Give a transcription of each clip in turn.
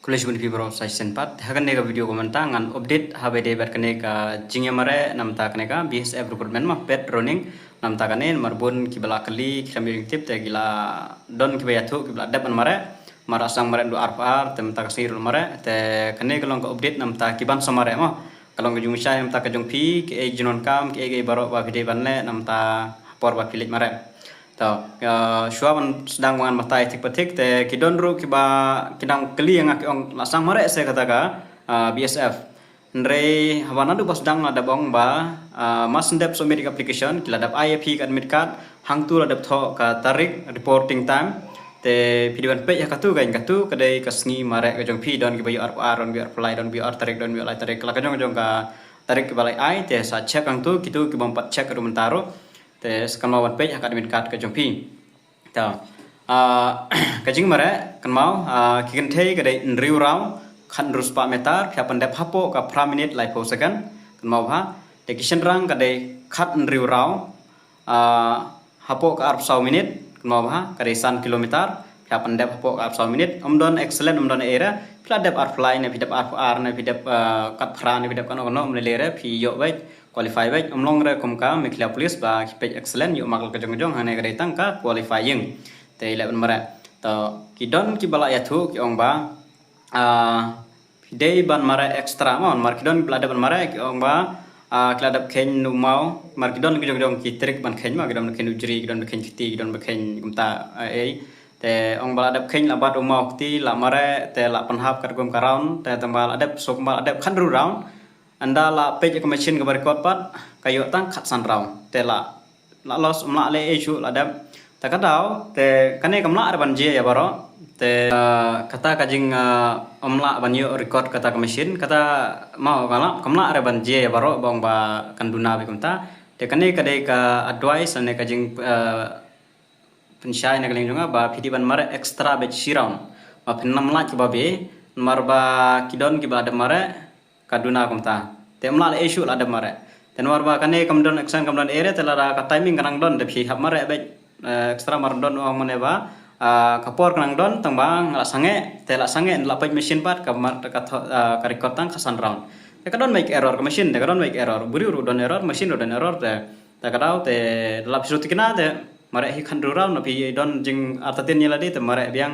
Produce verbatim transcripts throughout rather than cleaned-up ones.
Khublei shibun ïa phi baroh sa shisien pat. Ha kane ka video ka mynta ngan update ha ba ïadei bad kane ka jingïamareh namar kane ka B S F recruitment ma pet running namar kane namar bun kiba la kylli ki la mih ïa tip te ki la don kiba ïathuh kiba la dep ban mareh. Mar la sdang mareh naduh arphew ar te mynta ka sngi ruh la mareh te kane ka long ka update namar ki ban sa mareh ma ka long ka jingmynsiem namar ka jong phi kiei ki jingdonkam kiei kiei baroh ba phi dei ban leh namar ha por ba phi leit mareh. To, shuwa ban sdang ba ngan batai thik pa thik te ki don ruh kiba ki dang kylli ïa nga ki ong la sdang mareh se kata ka B S F. Hynrei haba naduh ba sdang la dep ong ba ma sdang dep submit ka application ki la dep ai ïa phi ka admit card hangtu la dep thoh ka tarik reporting time. Te phi dei ban peit ïa katu ka ïa katu ka dei ka sngi mareh ka jong phi don kiba ïoh arphew ar don kiba ïoh arphew lai don kiba ïoh ar tarik don kiba ïoh lai tarik la ka jong ka jong ka tarik kiba la ai te sa check hangtu kitu kibym pat check ruh mynta ruh. Te sa kynmaw ban peit ha ka admit card ka jong phi. To ka jingmareh kynmaw ki kynthei ka dei hynriew round khathynriew spah meter phi hap ban dep hapoh ka phra minit laiphew second kynmaw bha. Te ki shynrang ka dei khathynriew round hapoh ka arphew saw minit kynmaw bha ka dei san kilometer phi hap ban dep hapoh ka arphew saw minit ym don excellent ym don ei re phi la dep arphew lai ne phi dep arphew ar ne phi dep katphra ne phi dep kano kano ym lei lei re phi ïoh beit qualify beit ym long re kum ka Meghalaya Police ba ki peit excellent ïoh mark la ka jong ka jong hangne ka dei tang ka qualifying. Te i leh ban mareh to ki don kiba la ïathuh ki ong ba phi dei ban mareh extra ma mar ki don kiba la dep ban mareh ki ong ba ki la dep kheiñ u maw mar ki don ki jong jong ki trik ban kheiñ ma ki don ban kheiñ u jri ki don ban kheiñ kti ki don ban kheiñ kumta ei. Te ong ba la dep kheiñ la bat u maw kti la mareh te la pynhap katkum ka round te tang ba la dep suk ba la dep khathynriew round. Ynda la peit ïa ka machine kaba record pat ka ïoh tang khatsan round te la la loss ym lah leh ei shuh la dep. Te ka daw te kane kam lah re ban jia ïa baroh te kata ka jing ym lah ban ïoh record kata ka machine kata ma kam lah re ban jia ïa baroh ba ong ba kan duna beit kumta. Te kane ka dei ka advice ne ka jing pynshai na ka liang jong nga ba phi dei ban mareh extra beit shi round. Ba phin ym lah kiba beit namar ba ki don kiba la dep mareh ka duna kumta. Te ym lah leh ei shuh la dep mareh. Te namar ba kane kam don action kam don ei re te lada ka timing ka nang don te phi hap mareh beit extra mar don ong mane ba ka por ka nang don tang ba nga la sangeh te la sangeh la peit machine pat ka mar ka record tang khatsan round. Te ka don beit error ka machine te ka don beit error briew ruh don error machine ruh don error te. Te ka daw te la phi shu tikna te mareh hi khathynriew round na phi don jingartatien ïa lade te mareh biang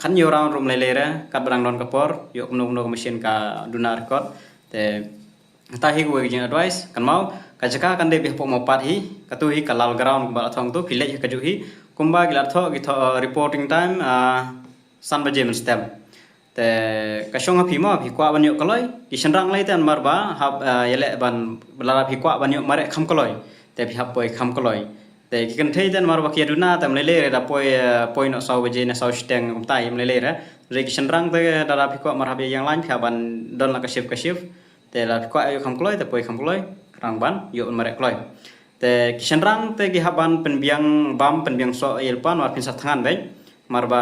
khathynñiew round ruh ym lei lei re katba dang don ka por ïoh kumno kumno ka machine ka duna record. Te kata hi kawei ka jing advice kynmaw ka jaka kan dei beit hapoh Mawpat hi katu hi ka lal ground kumba la thoh tu phi leit ha kajuh hi kumba ki la thoh ki thoh reporting time san baje mynstep. Te ka shong ha phi mo phi kwah ban ïoh kloi ki shynrang lei te namar ba hap ïaleh ban lada phi kwah ban ïoh mareh kham kloi te phi hap poi kham kloi. Te ki kynthei te namar ba ki ïa duna te ym lei lei re da poi poi noh saw baje ne saw shiteng kumta ym lei lei re. Re ki shynrang te lada phi kwah mar hap ïa ïeng lain phi hap ban don la ka shift ka shift. Te lada phi kwah ïoh kham kloi te poi kham kloi khnang ban ïoh ban mareh kloi. Te ki shynrang te ki hap ban pynbiang bam pynbiang soh ïa lpan mar phin sa thngan beit. Mar ba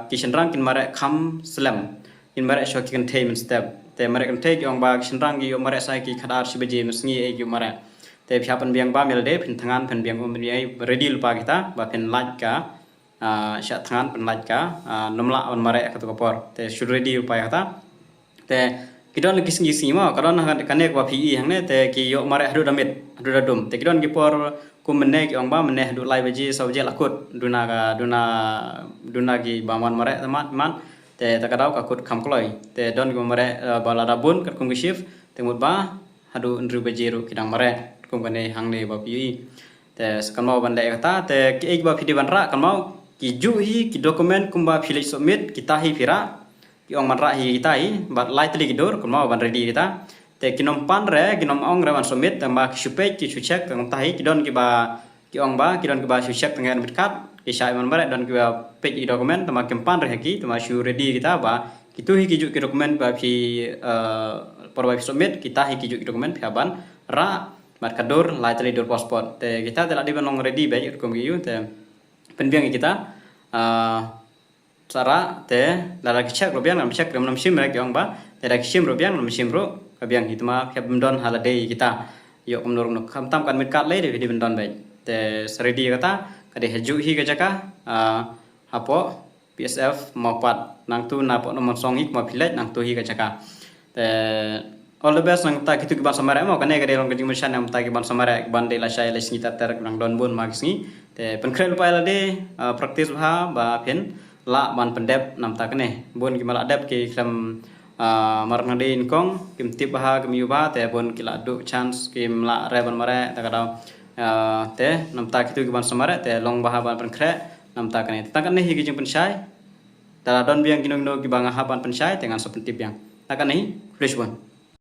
ki shynrang kin mareh kham slem kin mareh shuh ki kynthei mynstep. Te mareh kynthei ki ong ba ki shynrang ki ïoh mareh sa ki khadar shi baje mynsngi ei ki ïoh mareh. Te phi hap pynbiang bam ïa lade phin thngan pynbiang um pynbiang ei ready lypa kita ba phin lait ka shah thngan pynlait ka nym lah ban mareh katu ka por te shu ready lypa ïa kata. Te ki don la ki sngi sngi mo ka don kane kaba phi i hangne te ki ïoh mareh haduh da miet haduh da dum te ki don ki por kum mynne ki ong ba mynne haduh lai baje saw baje la kut duna ka duna duna ki ba man mareh ta mat mat. Te ta ka daw ka kut kham kloi te don kiba mareh ba lada bun katkum ki shift te mut ba haduh hynriew baje ruh ki dang mareh kum kane hangne ba phi i. Te sa kynmaw ban leh ïa kata te kiei kiba phi dei ban rah kynmaw ki juh hi ki document kumba phi leit submit kita hi phi rah. Ki ong ban rah hi kita hi bad lai tylli ki dur kynmaw ban ready kita. Te ki nym pan re ki nym ong re ban submit tang ba ki shu peit ki shu check tang ta hi ki don kiba ki ong ba ki don kiba shu check tang admit card ki shai ban mareh don kiba peit ki document tang ba kim pan re ha ki tang ba shu ready kita ba kitu hi ki juh ki document ba phi por ba phi submit kita hi ki juh ki document phi hap ban rah. Bad ka dur lai tylli dur passport te kita te la dei ban long ready beit kum ki ïoh te pynbiang ïa kita. Sa rah te lada ki check ruh biang lam check ruh lam shim re ki ong ba te lada ki shim ruh biang lam shim ruh ka biang hi tma phi hap ban don ha lade ïa kita. Ïoh kumno kumno khamtam ka admit card lei dei phi dei ban don beit te sa ready ïa kata ka dei ha juh hi ka jaka hapoh P S F Mawpat, nangtu na pok na mon song hi mo phi leit nangtu hi ka jaka. Te all the best nangta kitu ki ban samareh mo, kane ka dei long ka jingmynshai nangta ki ban samareh, ki ban dei la shai la sngi ta ter nang don bun ma ki sngi. Te pynkhreh lypa ïa lade, ah, practice bha ba phin lah ban pyndep nangta kane. Bun ki ma lah dep ki khlem, ah, mar nang dei nyngkong, kim tip bha, kim ïoh bha, te bun ki lah duh chance, kim lah re ban mareh, ta ka daw. Ah, te nangta kitu ki ban samareh, te long bha ban pynkhreh nangta kane. Tang kane hi ki jingpynshai. Te la don biang kino kino ki ba nga hap ban pynshai, te ngan sa pyntip biang. Tang kane hi, khublei shibun.